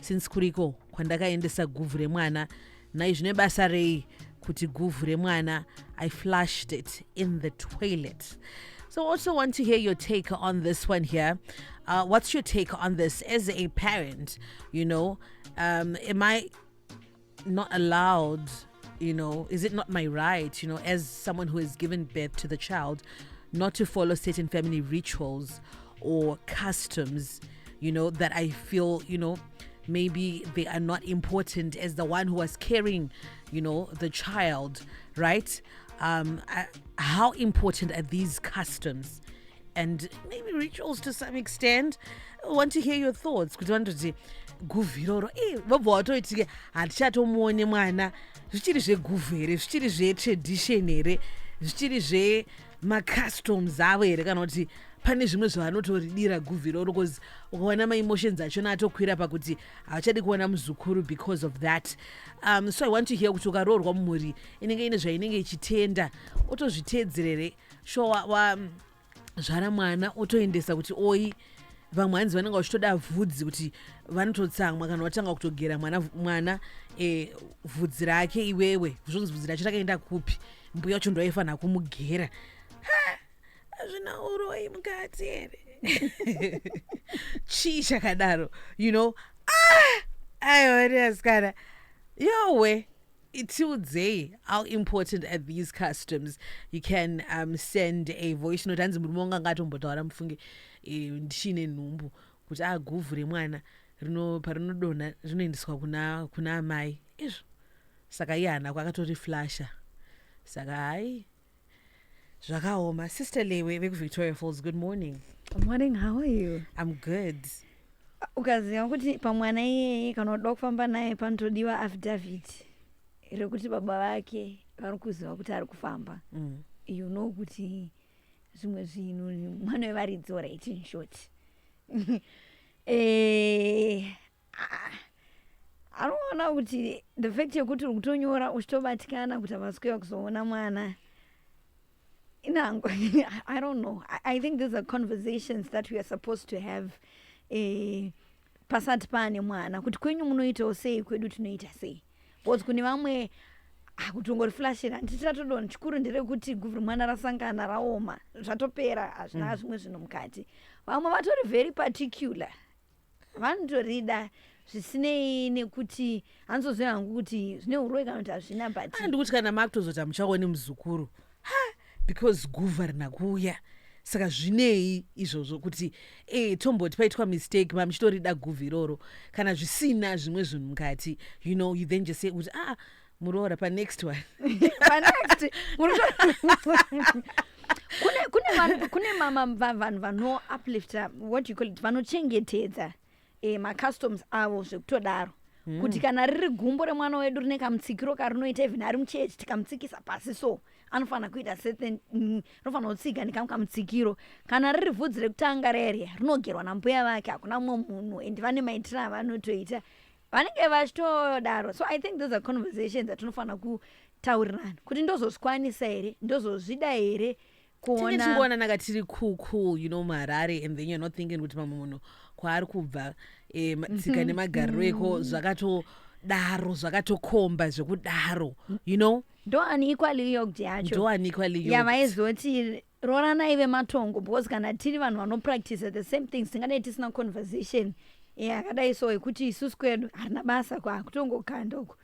Since kuriko kwandakaendesa guvhu remwana, nhai, zvine basa rei kuti guvhu remwana I flushed it in the toilet? So also want to hear your take on this one here. What's your take on this as a parent? Am I not allowed, is it not my right, as someone who has given birth to the child, not to follow certain family rituals or customs that I feel maybe they are not important as the one who was carrying the child, right? How important are these customs and maybe rituals to some extent? I want to hear your thoughts, kuti vanototi guvhu iroro, vobva watoti handichatomuone mwana. Zvichiri zveguvhu here? Zvichiri zvetradition here? Zvichiri zvemacustoms avo here, kana kuti pane zvimwe zvavanotoridira guvhu iroro? Because ukaona maemotions achona atokwira pakuti havachadi kuona muzukuru because of that. So I want to hear kuti ukaroorwa mumhuri inenge ine zvainenge ichitenda, otozviteedzerere sure wa zvara mwana, otoendesa kuti oi, vamwe hanzi vanenge vachitoda vhudzi, kuti vanototsamwa kana watanga kutogera mwana vhudzi rake iwewe, zvonzi vhudzi racho rakaenda kupi? Mbuya wacho ndoaifanira kumugera. Hazvina uroi mukati here? Chii chakadaro? Ah! Aiwa, neasikana, yowe, tiudzei, how important are these customs? You can send a voice note. Hanzi murume wanga angatombotaura, mufunge, ndichine nhumbu, kuti aguvhu remwana rino parinodonha rinoendeswa kuna amai izvo. Saka iye haana kwakatoriflasha. Saka hai, zvakaoma. Sister Lewe vekuVictoria Falls, good morning. Good morning, how are you? I'm good. Ukaziva kuti pamwana iyeye, kana uda kufamba naye, panotodiwa affidavit rekuti baba vake vari kuziva kuti ari kufamba, kuti zvimwe zvinhu mwana wevaridzi, right? In short, ah, anoona kuti the fact yekuti uri kutonyora uchitobatikana kuti havasi kuuya kuzoona mwana inango, I don't know. I think these are conversations that we are supposed to have pasati paane mwana, kuti kwenyu munoitawo sei, kwedu tinoita sei, because kune vamwe, ah, kuti ungoriflashira handiti ratodonha. Chikuru nderekuti guvhu remwana rasangana, raoma, zvatopera, hazvina zvimwe zvinhu mukati. Vamwe vatori very particular, vanotorida zvisinei nekuti handizozivi hangu kuti zvine uroi kana kuti hazvina, but Ndikuti kana makutozoti hamuchaoni muzukuru, ha, because guvhu harina kuuya, saka zvinei izvozvo kuti tomboti paitwa mistake, mamuchitorida guvhu iroro, kana zvisina zvimwe zvinhu mukati, you then just say kuti, "Ah, muroora, panext one." Panext. Kune vanhu vano-uplifta, what do you call it, vanochengetedza macustoms avo zvekutodaro, kuti kana riri gumbo remwana wedu rine kamutsikiro karinoita, even ari muchechi, tikamutsikisa pasi, so anofanira kuita certain, rinofanira kutsika nekamwe kamutsikiro. Kana riri vhudzi rekutanga rere, rinogerwa nambuya vake, hakuna mumwe munhu, and vane maitiro avanotoita, vanenge vachitodaro. So I think those are conversations atinofanira kutaurirana kuti ndozozvikwanisa here, ndozozvida here. Tinge Kuona tingoona naka tiri cool muHarare, and then you're not thinking kuti mamwe munhu kwaari kubva, tsika nemagariro eko zvakatodaro, zvakatokomba zvekudaro. Ndo unequally yoked yacho. Ndo unequally yoked. Yavaizoti roranai vematongo, because kana tiri vanhu vanopractice the same things, tingadai tisina conversation yakadai so, yekuti isusu kwedu harina basa, kwakutongokanda uko.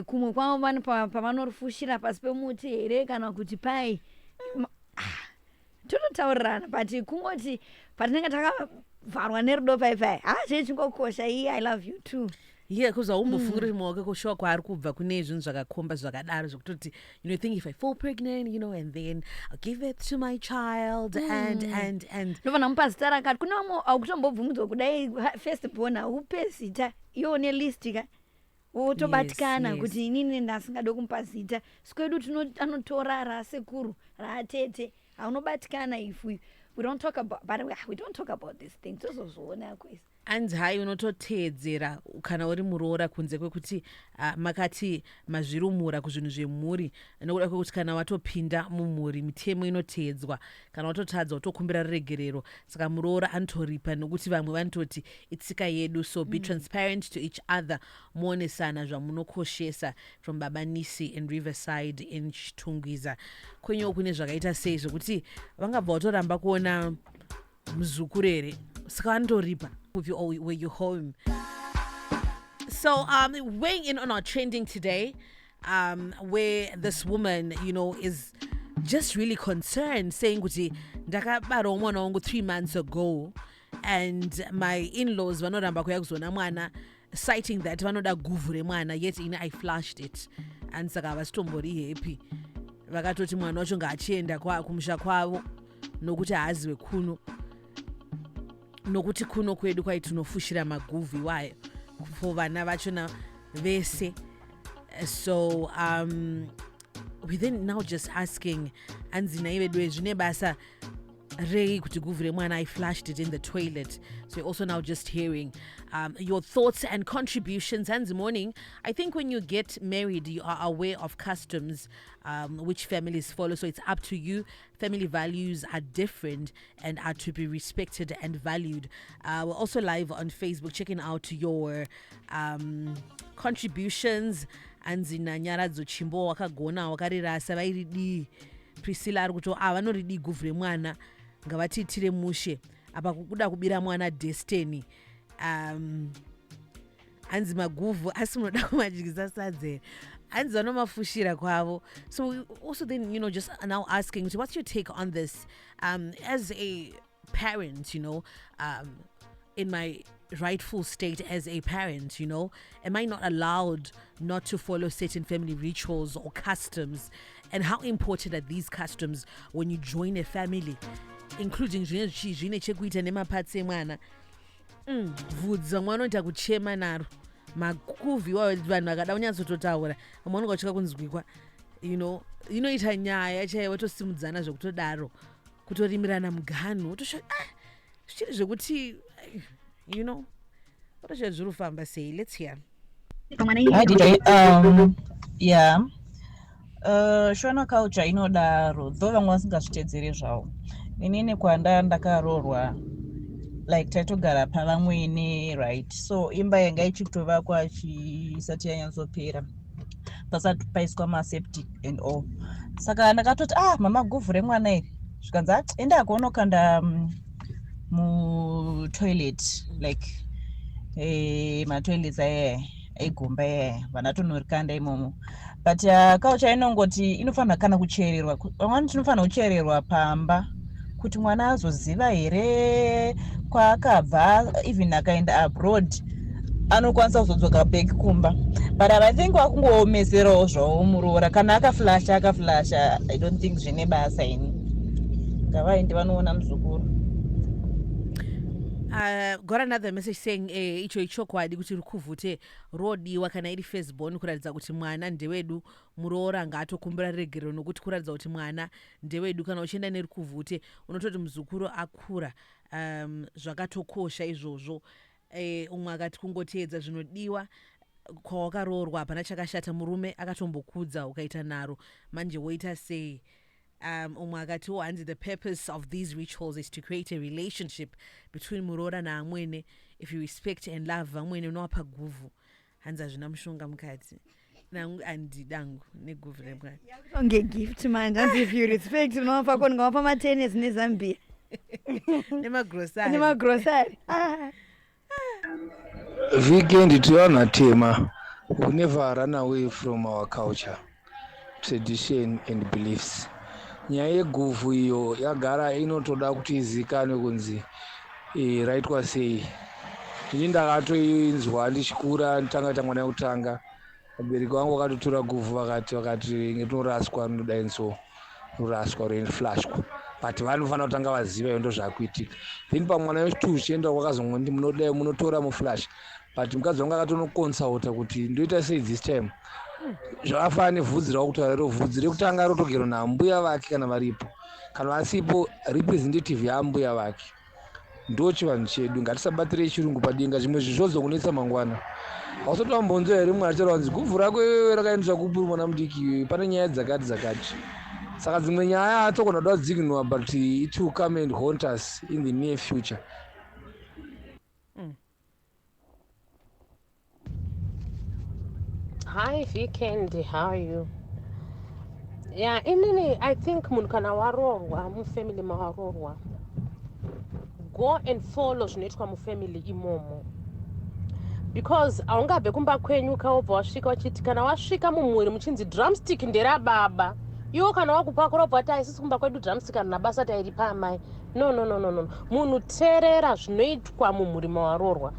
Kumwe kwavo vano pavanorifushira pasi pemuti here, kana kuti pai. Ah, tototaurirana, but kungoti patinenge takavharwa nerudo pai pai, ha, chechingokosha iyi, "I love you too." Yeah, because haumbofungi kuti mumwe wake kushuwa kwaari kubva kune zvinhu zvakakomba zvakadaro, zvekutoti think if I fall pregnant, and then I'll give birth to my child and Ndobva mupa zita rakati. Kune vamwe akutombobvumidzwa kudai, first born haupe zita, iwo nelist ka, wotobatikana kuti inini ndasingade kumupa zita sikwedu, anotora rasekuru, raatete, haunobatikana. If we don't talk about, but we don't talk about these things, tozozviona kwese. Anzi hai, unototeedzera kana uri muroora, kunze kwekuti makati mazvirumura kuzvinhu zvemhuri, nokuda kwekuti kana watopinda mumhuri, mitemo inoteedzwa. Kana watotadza, wotokumbira ruregerero. Saka muroora anotoripa, nokuti vamwe vanototi itsika yedu. So be transparent to each other, muonesana zvamunokoshesa. From Baba Nisi in Riverside in Chitungwiza. Kwenyewo kune zvakaita sei zvokuti vangabva vatoramba kuona muzukuru here? Saka vanotoripa if you, or were you home? So weighing in on our trending today, where this woman is just really concerned, saying kuti ndakabarawo mwana wangu 3 months ago and my in-laws vanoramba kuuya kuzoona mwana, citing that vanoda guvhu remwana, yet ini I flushed it, and saka havasitombori happy. Vakatoti mwana wacho ngaachienda kumusha kwavo nokuti haaziwe kuno, nokuti kuno kwedu kwai tinofushira maguvhu iwayo for vana vachona vese. So we then now just asking, anzi nai vedu, zvine basa rei kuti guvhu remwana I flushed it in the toilet? So you're also now just hearing your thoughts and contributions. Hanzi morning, I think when you get married, you are aware of customs which families follow, so it's up to you. Family values are different and are to be respected and valued. We're also live on Facebook, checking out your contributions. Anzi naNyaradzo Chimbo, wakagona wakarirasa, vairidii? Priscilla ari kuti ah, vanoridii guvhu remwana? Ngavatiitire mushe apa, kuda kubira mwana destiny. Hanzi maguvhu asi munoda kumadyisa sadza here? Hanzi vanomafushira kwavo. So we also then just now asking, so what's your take on this as a parent? In my rightful state as a parent, am I not allowed not to follow certain family rituals or customs? And how important are these customs when you join a family, including zvine zvine chekuita nemapatsi emwana? Bvudzi vamwe vanoita kuchema naro makuvhi iwayo. Vanhu vakada kunyatsototaura, vamwe vanonga vachika kunzwikwa, inoita nyaya chaiyo, votosimudzana zvekutodaro, kutorimirana muganhu, wotosha ah, zvichiri zvekuti otosha zviri kufamba sei. Let's hear. Hi DJ. Yeah. Shona culture inodaro, though vamwe vasingazvitedzeri zvavo. Inini kwanda ndakaroorwa, like taitogara pavamwene, right? So imba yanga ichitovakwa chisati yanyatsopera, pasati paiswa maseptic and all. Saka ndakatoti, "Ah mama, guvhu remwana iri." Zvikanzi, "Ah, enda kuonokanda mutoilet," like matoilets aya aigomba aya, vanatonorikanda imomo. But culture inongoti inofanira kana kuchererwa. Vamwani tinofanira kuchererwa pamba kuti mwana azoziva here kwaakabva. Even akaenda abroad, anokwanisa kuzodzoka back kumba. But I think vakungoomeserawo zvavo muroora. Kana akaflasha, akaflasha. I don't think zvine basa ini. Ngavaende vanoona muzukuru. Got another message saying icho ichokwadi kuti rukuvhute rodiwa kana iri firstborn, kuratidza kuti mwana ndewedu. Muroora ngaatokumbira regerero, nokuti kuratidza kuti mwana ndewedu. Kana uchienda nerukuvhute, unototi muzukuru akura. Zvakatokosha izvozvo. Umwe akati kungoteedza zvinodiwa kwawakaroorwa hapana chakashata. Murume akatombokudza ukaita naro, manje woita sei? Umwe akatiwo, hanzi the purpose of these rituals is to create a relationship between muroora naamwene. If you respect and love vamwene, unovapa guvhu. Hanzi hazvina mushonga mukati. Nangu handidangu neguvhu remwana. Kunge gift manje. Hanzi if you respect, unovapa ko ndingavapa matenesi nezambia. Nemagrosari. Nemagrosari. Ah. Weekend tivanhu tema, we never run away from our culture, tradition and beliefs. Nyaya yeguvhu iyo yagara inotoda kuti izikanwe kunzi raitwa sei. Ini ndakatoinzwa ndichikura, nditanga tangwana yekutanga, vabereki vangu vakatotora guvhu, vakati rinoraswa, rinodai, so roraswa, roinoflashwa, but vanofanira kutanga vaziva iyo ndozvakuitika. Then pamwana wechitu zvichienda, kwakazongoti munodai, munotora muflash, but mukadzi wangu akatonoconsulta kuti ndoita sei this time. Zvakafanana nevhudzi rakutaura iro, vhudzi rekutanga rotogerwa naambuya vake kana varipo. Kana vasipo, representative yaambuya vake. Ndo chivanhu chedu, ngatisabatirei chirungu padenga. Zvimwe zvinhu zvozokunetsa mangwana. Hausati wambonzwa here mumwe achitaura kunzi guvhu rako iwewe rakaendeswa kupi uri mwana mudiki iwewe? Pane nyaya dzakati dzakati. Saka dzimwe nyaya togona kuda kudziignore, but it will come and haunt us in the near future. Hi Weekend, how are you? Yeah, inini I think munhu kana waroorwa mufamily mawaroorwa, go and follow zvinoitwa mufamily imomo, because haungabve kumba kwenyu kaubva wasvika uchiti kana wasvika mumhuri muchinzi drumstick nderababa, iwo kana wakupakura ubva wati aisisi kumba kwedu drumstick harina basa, tairipa amai. No, no, no, no, no. Munhu teerera zvinoitwa mumhuri mawaroorwa.